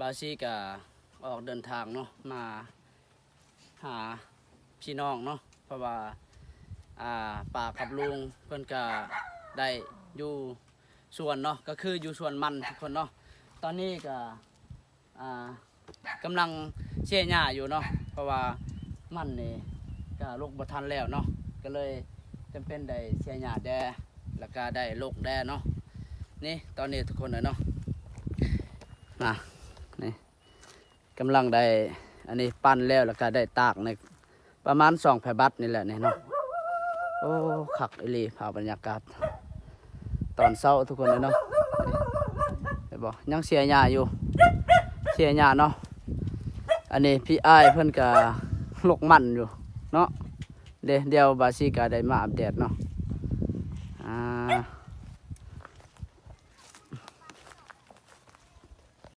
ບ່າວສີກະອອກເດີນທາງເນາະ ມາຫາພີ່ນ້ອງເນາະ ເພາະວ່າ ອ່າ ປ້າກັບລຸງເພິ່ນກະໄດ້ຢູ່ສວນເນາະ ກໍຄືຢູ່ສວນມັນທຸກຄົນເນາະ. ຕອນນີ້ກະ ອ່າ ກຳລັງເສຍຫຍ້າຢູ່ເນາະ ເພາະວ່າມັນນີ້ກະລົກບໍ່ທັນແລ້ວເນາະ ກໍເລີຍຈຳເປັນໄດ້ເສຍຫຍ້າແດ່ ແລ້ວກະໄດ້ລົກແດ່ເນາະ. ນີ້ຕອນນີ້ທຸກຄົນເອີຍເນາະ ນະ ນີ້ກຳລັງໄດ້ ອັນນີ້ປັ່ນແລ້ວ ແລ້ວກະໄດ້ຕາກໃນ ປະມານສອງພະບັດນີ້ແຫຼະນີ້ເນາະ. ໂອ້ ຄັກອີ່ຫຼີ ພາບບັນຍາກາດຕອນເຊົ້າທຸກຄົນເອີຍເນາະ. ເຫັນບໍ່ ຍັງເສຍຫຍ້າຢູ່ ເສຍຫຍ້າເນາະ. ອັນນີ້ພີ່ອ້າຍເພິ່ນກະລົກມັນຢູ່ເນາະ. ເດ ດຽວບ່າວສີກະໄດ້ມາອັບເດດເນາະ